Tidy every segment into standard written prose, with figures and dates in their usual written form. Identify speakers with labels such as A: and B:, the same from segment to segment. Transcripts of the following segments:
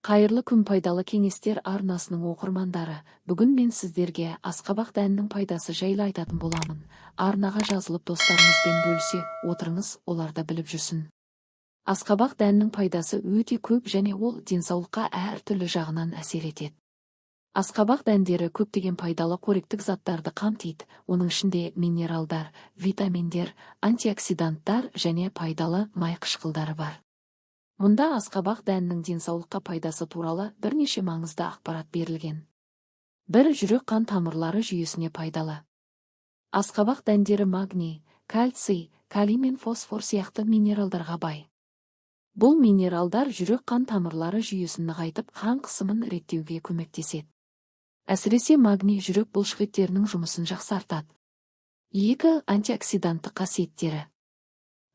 A: Қайырлы күн, «Пайдалы кеңестер» арнасының оқырмандары! Бүгін мен сіздерге асқабақ дәнінің пайдасы жайлы айтатын боламын. Арнаға жазылып, достарыңызбен бөлісе отырыңыз, олар да біліп жүрсін. Асқабақ дәнінің пайдасы өте көп және ол денсаулыққа әртүрлі жағынан әсер етеді. Асқабақ дәндері көптеген пайдалы қоректік заттарды қамтиды, оның ішінде минералдар, витаминдер, антиоксиданттар және пайдалы май қышқылдары бар. Мұнда асқабақ дәнінің денсаулыққа пайдасы туралы бірнеше маңызды ақпарат берілген. 1. Жүрек қан тамырлары жүйесіне пайдалы. Асқабақ дәндері магний, кальций, калий мен фосфор сияқты минералдарға бай. Бұл минералдар жүрек қан тамырлары жүйесін нығайтып, қан қысымын реттеуге көмектеседі. Әсіресе магний жүрек бұлшықеттерінің жұмысын жақсартады. 2. Антиоксиданттық қасиеттері.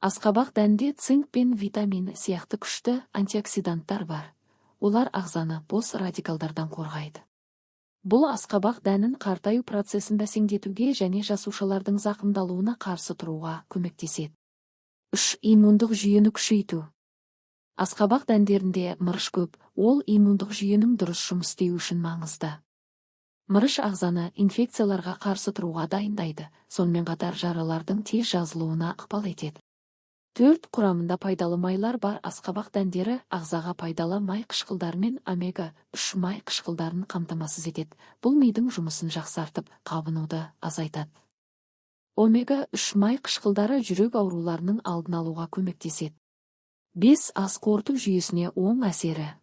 A: Асқабақ дәнінде цинк пен витамин сияқты күшті антиоксиданттар бар. Олар ағзаны бос радикалдардан қорғайды. Бұл асқабақ дәнін қартаю процесін бәсеңдетуге және жасушалардың зақымдалуына қарсы тұруға көмектеседі. 3. Иммундық жүйені күшейту. Асқабақ дәндерінде мырыш көп, ол иммундық жүйенің дұрыс жұмыс істеуі үшін маңызды. Мырыш ағзаны инфекцияларға қарсы тұруға дайындайды, сонымен қатар жаралардың тез жазылуына ықпал етеді. 4. Құрамында пайдалы майлар бар. Асқабақ дәндері ағзаға пайдалы май қышқылдары мен омега-3 май қышқылдарын қамтамасыз етеді. Бұл мидың жұмысын жақсартып, қабынуды азайтады. Омега-3 май қышқылдары жүрек ауруларының алдын алуға көмектеседі. 5. Ас қорыту жүйесіне оң әсері.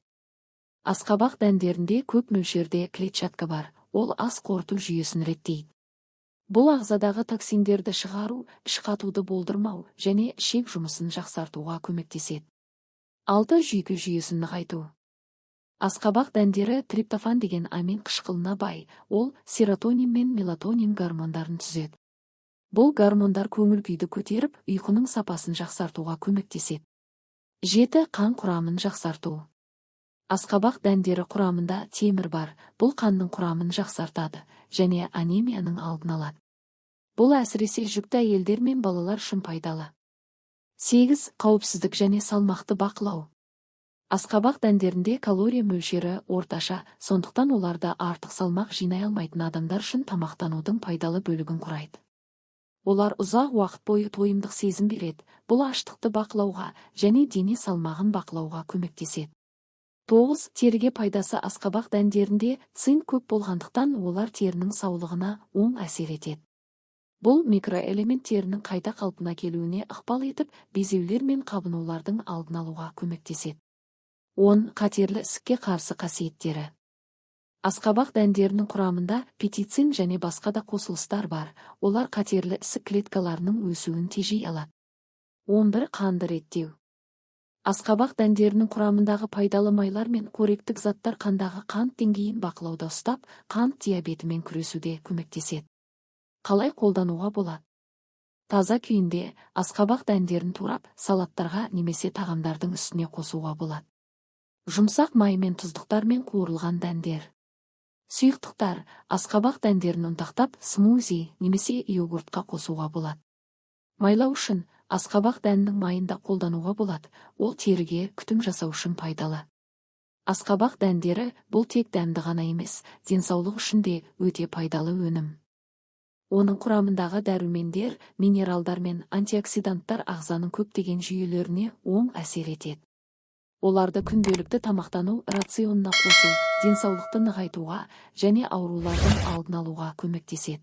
A: Асқабақ дәндерінде көп мөлшерде клетчатка бар, ол ас қорыту жүйесін реттейді. Бұл ағзадағы токсиндерді шығару, іш қатуды болдырмау және ішек жұмысын жақсартуға көмектеседі. 6. Жүйке жүйесін нығайту. Асқабақ дәндері триптофан деген амин қышқылына бай, ол серотонин мен мелатонин гормондарын түзеді. Бұл гормондар көңіл күйді көтеріп, ұйқының сапасын жақсартуға көмектеседі. 7. Қан құрамын жақсарту. Асқабақ дәндері құрамында темір бар, бұл қанның құрамын жақсартады және анемияның алдын алады. Бұл әсіресе жүкті әйелдер мен балалар үшін пайдалы. 8. Қауіпсіздік және салмақты бақылау. Асқабақ дәндерінде калория мөлшері орташа, сондықтан оларды артық салмақ жинай алмайтын адамдар үшін тамақтанудың пайдалы бөлігін құрайды. Олар ұзақ уақыт бойы тойымдық сезім береді, бұл аштықты бақылауға және дене салмағын бақылауға көмектеседі. 9. Теріге пайдасы. Асқабақ дәндерінде цинк көп болғандықтан, олар терінің саулығына оң әсер етеді. Бұл микроэлемент терінің қайта қалпына келуіне ықпал етіп, безеулер мен қабынулардың алдын алуға көмектеседі. 10. Қатерлі ісікке қарсы қасиеттері. Асқабақ дәндерінің құрамында петицин және басқа да қосылыстар бар, олар қатерлі ісік клеткаларының өсуін тежей алады. 11. Қанды реттеу. Асқабақ дәндерінің құрамындағы пайдалы майлар мен қоректік заттар қандағы қант деңгейін бақылауда ұстап, қант диабетімен күресуде көмектеседі. Қалай қолдануға болады? Таза күйінде асқабақ дәндерін турап, салаттарға немесе тағамдардың үстіне қосуға болады. Жұмсақ май мен тұздықтармен қуырылған дәндер. Сұйықтықтар: асқабақ дәндерін ұнтақтап, смузи немесе йогуртқа қосуға болады. Майлау үшін: асқабақ дәнінің майын да қолдануға болады, ол теріге күтім жасау үшін пайдалы. Асқабақ дәндері – бұл тек дәмді ғана емес, денсаулық үшін де өте пайдалы өнім. Оның құрамындағы дәрумендер, минералдар мен антиоксиданттар ағзаның көптеген жүйелеріне оң әсер етеді. Оларды күнделікті тамақтану рационына қосу денсаулықты нығайтуға және аурулардың алдын алуға көмектеседі.